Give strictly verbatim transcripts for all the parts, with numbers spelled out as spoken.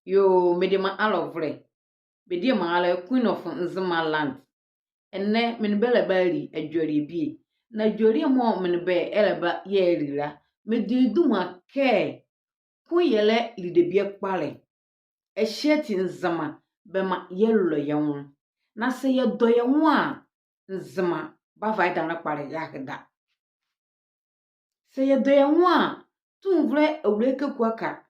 Yoo, mediema alɔvolɛ. Bɛ diema ala Queen of Nzema Land. Ɛnɛ, me nee bɛ ɛlɛba ali adwelie bie. Na adwelie mɔɔ me nee bɛ ɛlɛba yɛali la, medi ye duma kɛ koyɛlɛ li debie kpalɛ. Ɛhye ati Nzema, bɛmaa yɛlɔ yɛ nwo. Na sɛ yɛdɔ yɛ nwo a, Nzema bava ye danlɛ kpalɛ yeaheda. Sɛ yɛdɔ yɛ nwo a, tumivolɛ Awulae Kaku Aka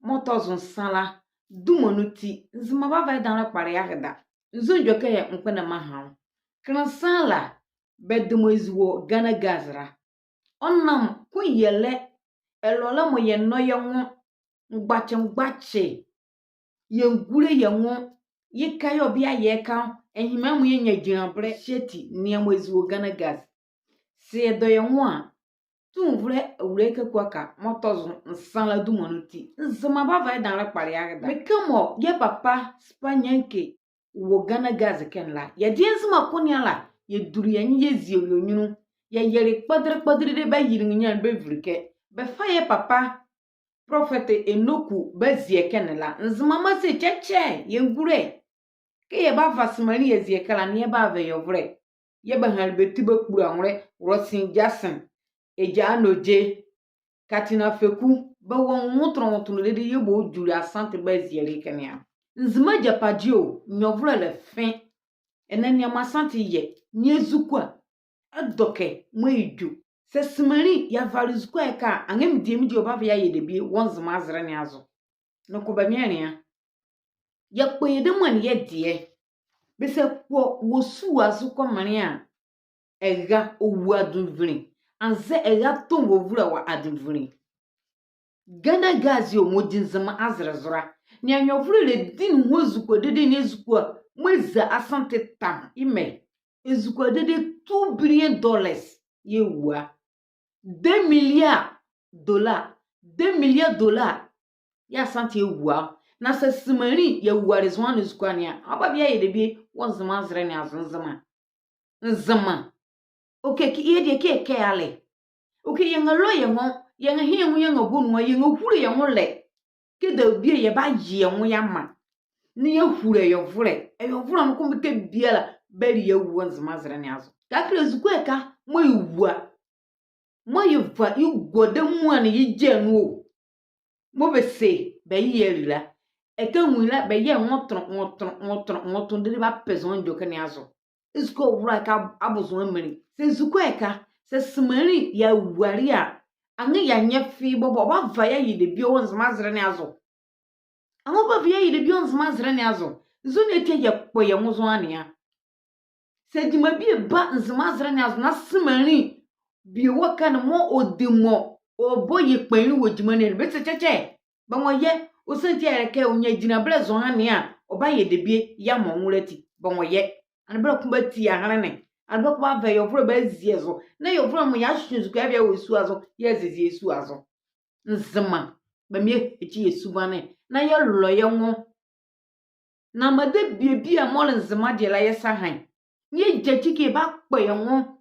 mɔɔ tɔ zo nsa la duma ne ati, Nzema bava ye danlɛ kpalɛ yeaheda. Nzo ndwo ɛkɛ yɛɛ mekpondɛ meaha wo? Kenle sa la, bɛdemɔ ezi wɔ Ghana Gas la. Ɔnam koyɛlɛ ɛlɔlɛ mɔɔ yɛnɔ yɛ nwo mgbakye mgbakye, yɛngulo yɛ nwo, ye ka yɛɛ ɔbia yɛka, ɛhye mɔɔ yɛnyia gyinlabelɛ ɛhye ati nea mɔɔ ezi wɔ Ghana Gas. Sɛ yɛdɔ yɛ nwo a, tumivolɛ Awulae Kaku Aka mɔɔ tɔ zo nsa la duma ne ati, Nzema bava ye danlɛ kpalɛ yeaheda. Mekɛ mɔɔ yɛ papa Spa Nyanke wɔ Ghana Gas ɛkɛ ne la, yɛdayɛ Nzema ko ne ala, yɛdule yɛ nye yɛziele ɔ nyunlu, yɛyɛle kpɔdele kpɔdele dede bɛyele nrenyia ne bɛvile ɛkɛ, bɛfa yɛ papa Prɔfɛte Enoku bazie ɛkɛ ne la. Nzema mɔɔ se kyɛkyɛ, yɛngulo. Kɛ yɛbava Semaanli yɛazie ɛkɛ la, na yɛbava yɛvolɛ. Yɛɛ bɛhanle bɛ ti bɛkpula nwolɛ, Rosin Jackson, Egya Anɔgye, Katina Feku, bɛwɔ nwontonle nwontonle dede yɛɛ bɛdwule Asante bɛbaziele ɛkɛ ne a. Nzema agyapade o, nyɛvolɛ ɛlɛfe. Ɛnɛ nea mɔɔ Asante yɛ, nea ezukoa ɛdɔkɛ mɔɔ edwu. Sɛ Semaanli yɛavale ezukoa ɛkɛ a, anrɛɛ medie medie ɔbava yeayɛ debie wɔ Nzema azɛlɛ ne azo? Noko bɛmɛ ɛnlea. Yɛkpɔ yɛ dɛmua ne yɛdeɛ. Bɛse kpɔ wɔ sua zo kɔmanle a, ɛra ɔwɔ adenvinli. Anzɛɛ ɛra tɔnwo ɛvule wɔ adenvinli. Ghana Gas o, mɔɔ di Nzema azɛlɛ zo la, nea nyɛvolɛ ɛlɛdi ne nwo ezukoa dede, nea ezukoa mɔɔ eza Asante tam, yemɔ ezukoa dede two billion dollars yɛɛ ɛwua. Deux milliards dollars, deux milliards dollars yɛɛ Asante ɛwua. Na sɛ Semaanli yɛawale zɔhane ezukoa ne a, ɔbava yeayɛ debie wɔ Nzema azɛlɛ ne azo? Nzema. Nzema. Okay, kɛ yɛdeɛ kɛ yɛkɛ yɛalɛ. Okay, yɛnrɛlɔ yɛ nwo, yɛnrɛha yɛ nwo yɛnrɛbɔ nwo, yɛnrɛhulo yɛ nwolɛ. Kɛ debie a yɛbaye yɛ nwo yɛamaa. Na yɛahulo ɛyɔvolɛ. Ɛyɔvolɛ noko mekɛ biala bali ye awu wɔ Nzema azɛlɛ ne azo. Kɛkala ezukoa ɛhye mɔɔ yewua, mɔɔ yeva yegua dɛmua ne yegya nu o, mɔɔ bɛse bɛye yɛali la, ɛkɛ nwo ye la bɛyɛ nwontonle nwontonle nwontonle nwontonle dede bɛpɛ zɔhane edwɛkɛ ne azo. Ezukoa ɛwoloɛ ɛhye abo zo menli? Sɛ ezukoa ɛhye, sɛ Semaanli yɛawale a, anrɛɛ yɛanyɛ fee bɔbɔ, ɔbava yeayɛ debie wɔ Nzema azɛlɛ ne azo? Anrɛɛ ɔbava yeayɛ debie wɔ Nzema azɛlɛ ne azo? Nzɔne ati a yɛkpɔ yɛ nwo zɔhane a? Sɛ gyima bie ba Nzema azɛlɛ ne azo na Semaanli bie wɔ ɛhye ne mɔɔ ɔdi mɔ ɔbɔ ye kpanyinli wɔ gyima ne anu, bɛse kyɛkyɛ, bɛnwɔyɛ. Ɔsiane ti a yɛlɛka ɔnyia gyinlabelɛ zɔhane a ɔbayɛ debie yeamaa ɔ nwo la ati, bɛnwɔyɛ. Ɛnee bɛlɛ ko batie ahenle ne. Ɛnee bɛlɛ ko bava ɛyɔvolɛ bɛazie zo. Na ɛyɔvolɛ mɔ yeahwe ezukoa bie wɔ sua zo, yɛazezie sua zo. Nzema, bɛmaa yɛhakyi yɛ suvane na yɛlɔ yɛ nwo. Na maa debie biala mɔɔ le Nzema deɛ la yɛsa han. Na yɛgyakyi kɛ yɛbakpɔ yɛ nwo.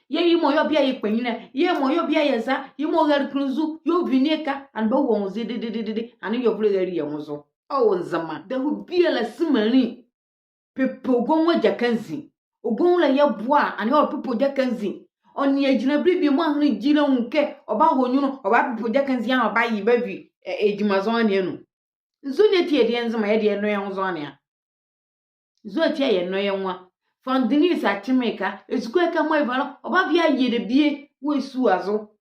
Yɛɛ yemɔ yɛɛ ɔbia yɛ kpanyinli la, yemɔ yɛɛ ɔbia yɛ eza, yemɔ ɔrale kenle zu, yemɔ ɔvi ne ɛhye, ɛnee bɛwɔ ɔ nwo zo dededede, ɛnee ɛyɔvolɛ rali yɛ nwo zo. Ɔ, Nzema. Dahuu biala Semaanli pepe ɔ gɔnwo agyakɛnzi. Ɔ gɔnwo la yɛboa a, ɛnee ɔrepepe ɔ gyakɛnzi. Ɔnlea gyinlabelɛ bie mɔɔ ahenle gyi la anwu kɛ ɔbahɔ ɔ nyunlu, ɔbapepe ɔ gyakɛnzi a ɔbaye bavi, ɛ, gyima zɔhane ne anu. Nzɔne ati a yɛdeɛ Nzema yɛdeɛ yɛnlɔ yɛ nwo zɔhane a? Nzɔne ati a yɛnlɔ yɛ nwo a? Fondinise Akyem ɛhye, ezukoa ɛhye mɔɔ eva la, ɔbava yeayɛ debie wɔ ye sua zo.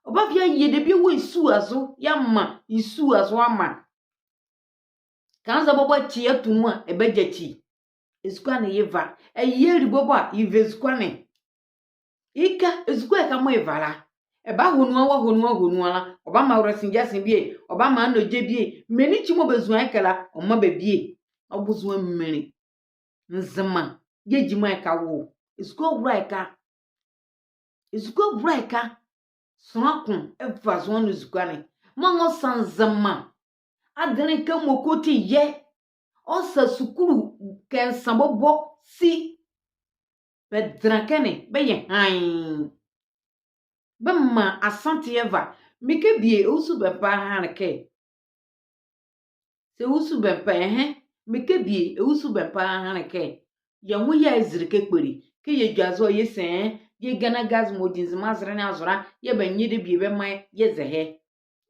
Ɔbava yeayɛ debie wɔ ye sua zo yeamaa ye sua zo amaa. Kɛnzɛ bɔbɔ ɛkye atu nu a, ɛbagyakyi. Ezukoa ne yeva. Ɛyɛ ali bɔbɔ a, yeva ezukoa ne. Ɛhye, ezukoa ɛhye mɔɔ eva la, ɛbahɔ nu a, ɔbahɔ nu a, ɔbahɔ nu a la, ɔbamaa Rosin Jackson bie, ɔbamaa Anɔgye bie, menli ekyi mɔɔ bɛzua ɛhye la, ɔmaa bɛ bie. Ɔbo zo menli? Nzema, yɛ gyima ɛhye wɔ? Ezukoa ɛwoloɛ ɛhye. Ezukoa ɛwoloɛ ɛhye. Sonla ko ɛva zo ne ezukoa ne. Mɔɔ ɔsa Nzema adenle ɛhye mɔɔ ɔkɔ ati yɛ. Ɔsa sukulu kɛ nsa bɔbɔ si. Bɛdenle ɛhye ne, bɛyɛ hann. Bɛmaa Asante ɛva. Mekɛ bie, ɔwusu bɛmpa ɛha ne kɛ Sɛ ɛwusu bɛmpa ɛhɛ, mekɛ bie, ɛwusu bɛmpa ɛhɛ ne kɛ, yɛ nwo yɛɛ ɛzɛlɛ kɛ kpole, kɛ yɛdwazo a yɛse, yɛ Ghana Gas mɔɔ di Nzema azɛlɛ ne azo la, yɛɛ bɛnyɛ debie bɛmaa yɛ zɛhae.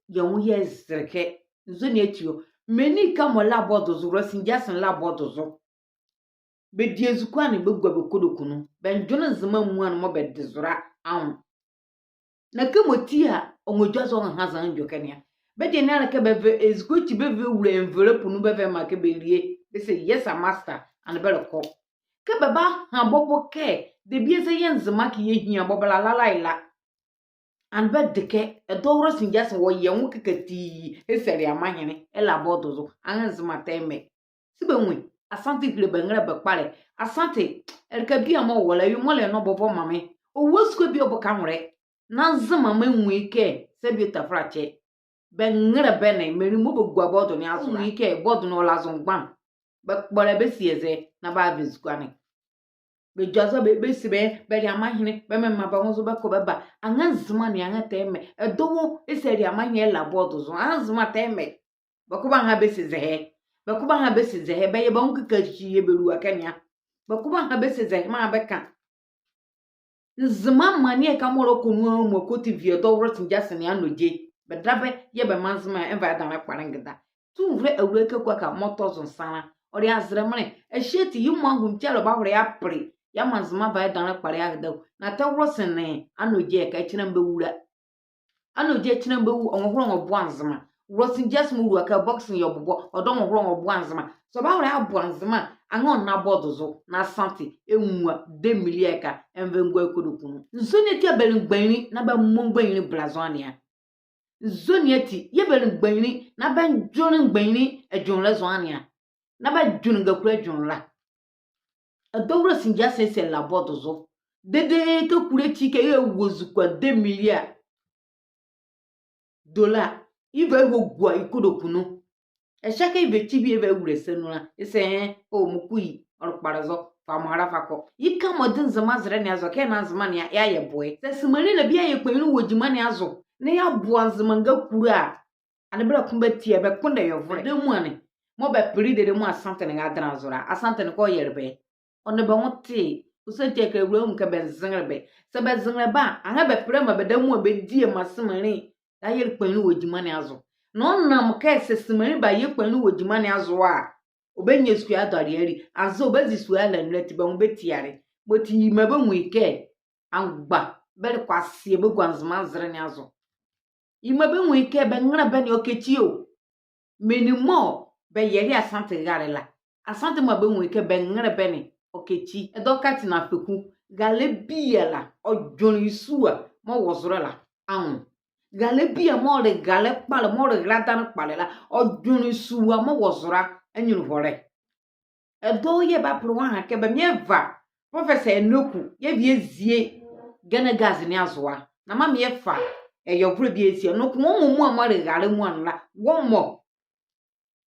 Yɛ nwo yɛɛ ɛzɛlɛ kɛ, nzɔne ati o, menli ka mɔɔ la bɔdo zo, Ross Jackson la bɔdo zo. Bɛdi ezukoa ne bɛgua bɛ kodoku nu. Bɛndwenle Nzema amuala mɔɔ bɛde zo la anwo. Na kɛmɔ ti a, ɔnrɛdwazo ɔnrɛha zɔhane edwɛkɛ ne a. Bɛdeɛ ne a le kɛ bɛva ezukoa ekyi bɛva bɛwula envelope nu bɛva bɛmaa kɛ bɛlie. Bɛse, yes sir, master, ɛnee bɛlɛkɔ. Kɛ bɛbaha bɔbɔ kɛ, debie zɛ yɛɛ Nzema kɛ yɛhia bɔbɔ la, la, la, la. Ɛnee bɛde kɛ, ɛdawɔ Ross Jackson wɔ yɛ nwo kɛkɛ tii, ɛsɛlɛ amanhene, ɛla bɔdo zo, ɛnrɛha Nzema tɛmɛ. Se bɛnwu ye, Asante hile bɛ nrɛlɛ bɛ kpalɛ. Asante, ɛleka bie a mɔɔ wɔ la, awie mɔɔ le nɔbɔ vɔ maa me. Ɔwɔ sua bie ɔboka nwolɛ. Na Nzema menwu ye kɛ, Sɛbio Taflakyɛ, bɛ nrɛlɛ bɛ ne, menli mɔɔ bɛgua bɔdo ne azo la. Menwu ye kɛ, bɔdo ne ɔla zo mgbane. Bɛkpɔlɛ bɛsie zɛ, na bɛava ezukoa ne. Bɛdwazo a bɛ, bɛse bɛ, bɛle amanhene, bɛmɛmaa bɛ nwo zo bɛkɔ bɛba. Ɛnrɛha Nzema ne, ɛnrɛha tɛmɛ. Ɛdawɔ, ɛsɛlɛ amanhene ɛla bɔdo zo. Ɛnrɛha Nzema tɛmɛ. Bɛkɔ bɛaha bɛse zɛhae. Bɛkɔ bɛaha bɛse zɛhae. Bɛyɛ bɛ nwo kɛkɛ ati yɛɛ bɛlua ɛkɛ ne a. Bɛkɔ bɛaha bɛse zɛhae, maa bɛka. Nzema amaneɛ ɛhye mɔɔ ɛlɛkɔ nu a, mɔɔ Côte d'Ivoire, ɛdawɔ Ross Jackson ne anɔgye. Bɛdabɛ yɛɛ bɛmaa Nzema ɛnva ɛdanlɛ kpalɛ ngeda. Tumivolɛ Awulae Kaku Aka mɔɔ tɔ zo nsa la, ɔle azɛlɛ menle. Ɛhye ati yemɔ angomekyia ɛlɔba ɛbahola yeapele, yeamaa Nzema ava ɛdanlɛ kpalɛ yeaheda. Na tɛ Ross ne anɔgye ɛhye, ɛkyenle a bɛwula. Anɔgye ɛkyenle a bɛwu, ɔnrɛhola ɔnrɛboa Nzema. Ross Jackson mɔɔ lua kɛ boxing yɛɛ ɔbobɔ, ɔdaye ɔnrɛhola ɔnrɛboa Nzema. Sɛ ɔbahola yeaboa Nzema a, ɛnrɛna bɔdo zo, na Asante ɛnwua debie a ɛleka, ɛnva ɛngua ye kodoku nu. Nzɔne ati a bɛle mgbanyinli, na bɛmɔ mgbanyinli bɛla zɔhane a. Nzɔne ati yɛɛ bɛle mgbanyinli, na bɛndwenle mgbanyinli ɛdwenle zɔhane a. Na bɛdwenle ngakula ɛdwenle la. Ɛdawɔ Ross Jackson ɛsɛlɛ la bɔdo zo. Dedee kɛ kule ekyi kɛ yɛwɔ ezukoa debie a, dollar, yeva yɛhɔgua ye kodoku nu. Ɛhye a kɛ yeva ekyi bie yɛva yɛwula sa nu la, yɛse, o, mɔɔ ko ye, ɔle kpalɛ zɔ, fa mɔɔ ala fa kɔ. Yeka mɔɔ de Nzema azɛlɛ ne azo, kɛ ɛnla Nzema ne a, yeayɛ boɛ. Sɛ Nzemanli la bie ayɛ kpanyinli wɔ gyima ne azo, na yeaboa Nzema ngakula a, ɛnee bɛlɛko bɛatia, bɛkpondɛ ɛyɛvolɛ. Bɛdabɛ amuala ne, mɔɔ bɛpele dedee mɔɔ Asante ne ɛradɛnla zo la, Asante ne kɛ ɔyɛle bɛ. Ɔnee bɛ nwo te, ɔsiane ti a kɛ Awulae anwu kɛ bɛnzɛnlɛ bɛ. Sɛ bɛzɛnlɛ bɛ a, ɛnrɛha bɛpele maa bɛdabɛ amuala bɛdie maa Nzemanli la yɛle kpanyinli wɔ gyima ne azo. Na ɔnam kɛ sɛ Nzemanli bayɛ kpanyinli wɔ gyima ne azo a, ɔbanyia sua yeadɔ aleɛ ali, anzɛɛ ɔbazi sua yeala nu la ati bɛ nwo bɛtiale. Mɔti yima bɛnwu ye kɛ, amgba, bɛlɛkɔ aseɛ bɛgua Nzema azɛlɛ ne azo. Yima bɛnwu ye kɛ bɛ nrɛlɛ bɛ ne ɔkɛ ekyi o. Menli mɔɔ bɛyɛle Asante rale la, Asante maa bɛnwu ye kɛ bɛ nrɛlɛ bɛ ne ɔkɛ ekyi. Ɛdawɔ Katina Afeku, ralɛ biala ɔdwenle ye sua mɔɔ wɔ zolɛ la anwo. Ralɛ biala mɔɔ le ralɛ kpalɛ, mɔɔ le rale adanle kpalɛ la, ɔdwenle ye sua mɔɔ wɔ zolɛ la anyunluhɔlɛ. Ɛdawɔ yɛɛ bɛpele bɛaha kɛ bɛmaa yɛva Professor Enoku, yɛvi yɛzie Ghana Gas ne azo a. Na maa mefa ɛyɛvolɛ bie ɛzie. Noko wɔnwo amuala mɔɔ le ralɛ amuala ne la, wɔmɔ.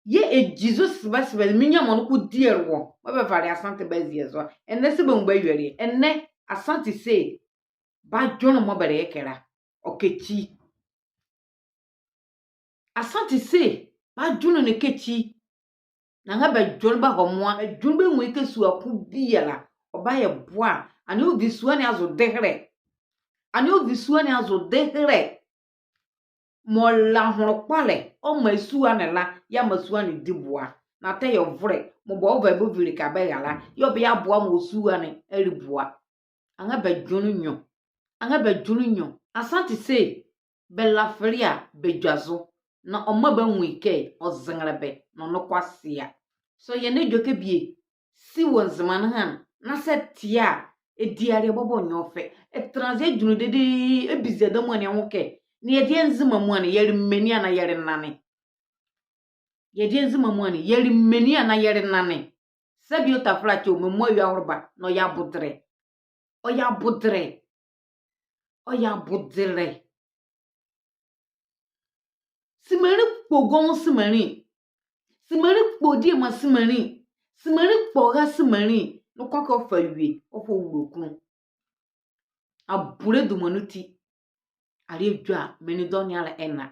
Yɛɛ ɛgyi zo sebɛsebɛ, menli mɔɔ noko diele wɔ, mɔɔ bɛvale Asante bɛazie zo a. Ɛnɛ se bɛnwu bɛ awieleɛ. Ɛnɛ Asante se bɛ adwenle mɔɔ bɛlɛyɛ ɛkɛ la ɔkɛ ekyi. Asante se bɛ adwenle ne kɛ ekyi. Na ɛnrɛha bɛdwenle bɛhɔ moa. Bɛdwenle bɛnwu ye kɛ sua ko biala ɔbayɛ boa a, ɛnee ɔvi sua ne azo dehelɛ. Ɛnee ɔvi sua ne azo dehelɛ. Mɔɔ la ahonle kpalɛ, ɔmaa sua ne la, yeamaa sua ne di boa. Na tɛ ɛyɛvolɛ, mɔɔ bɛva bɛvile kɛ bɛra la, yɛɛ ɔbayɛ boa ɔmaa sua ne ali boa. Ɛnrɛha bɛdwenle nwiɔ. Ɛnrɛha bɛdwenle nwiɔ. Asante se bɛlafele a, bɛdwazo. Na ɔmaa bɛnwu ye kɛ ɔzɛnlɛ bɛ, na ɔnle kɔ aseɛ a. So yɛnlɛ edwɛkɛ bie si wɔ Nzema ne ɛha, na sɛ ɛte a, ɛdi aleɛ bɔbɔ nyɛ ɔfɛ. Ɛtɛnla aze ɛdwenle dedee, ɛbiza ɛdawɔ amuala ne anwo kɛ, na yɛdeɛ Nzema amuala ne, yɛle menli anaa yɛle nane? Yɛdeɛ Nzema amuala ne, yɛle menli anaa yɛle nane? Sɛbio Taflakyɛ o, me mɔ awie aholoba, na ɔyɛ abodelɛ. Ɔyɛ abodelɛ. Ɔyɛ abodelɛ. Semanli kpo gɔnwo semanli. Semanli kpo diema semanli. Semanli kpo ɔra semanli. Noko kɛ ɔfa wie, ɔfa ɔwula ɔkunlu. Abulɛ duma nu ti. Aleɛ edwɛkɛ a, menli dɔɔnwo ne ala ɛnla.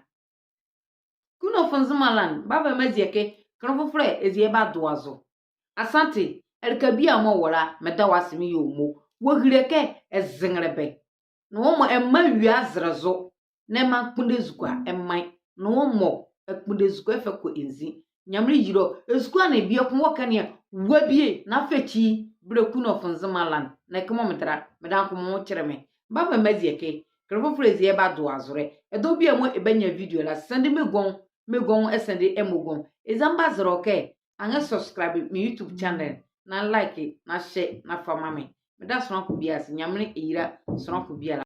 Kunafo Nzemaland, bava meazie kɛ Kenle fofolɛ eza yɛ badoa zo. Asante, ɛleka biala mɔɔ wɔ la, meda wɔ ase meyɛ ɔ mo. Wɔhile kɛ ɛzenle bɛ. Na wɔmɔ ɛmaa wie azɛlɛ zo. Na ɛmaa kpondɛ ezukoa ɛmaa ye. Na wɔmɔ ɛkpondɛ ezukoa ɛfa kɔ ɛnzi. Nyamenle yila ɔ, ezukoa ne bieko wɔ ɛkɛ ne a, wɔbie, na afee ekyi, belɛ Queen of Nzema Land. Na ɛkɛ mɔɔ meda la, meda nko mɔɔ kyɛlɛ me. Mebava mebazia ɛkɛ, kenle fofolɛ eza yɛ badoa zo ɛlɛ. Ɛdawɔ biala mɔɔ ɛbanyia video la, send me gɔnwo, me gɔnwo, ɛsend ɛmo gɔnwo. Eza mebazɛlɛ wɔ kɛ, anrɛɛ subscribe me YouTube channel, na like, na share, na fa maa me. Meda sonla ko biala ase, Nyamenle ɛyila sonla ko biala.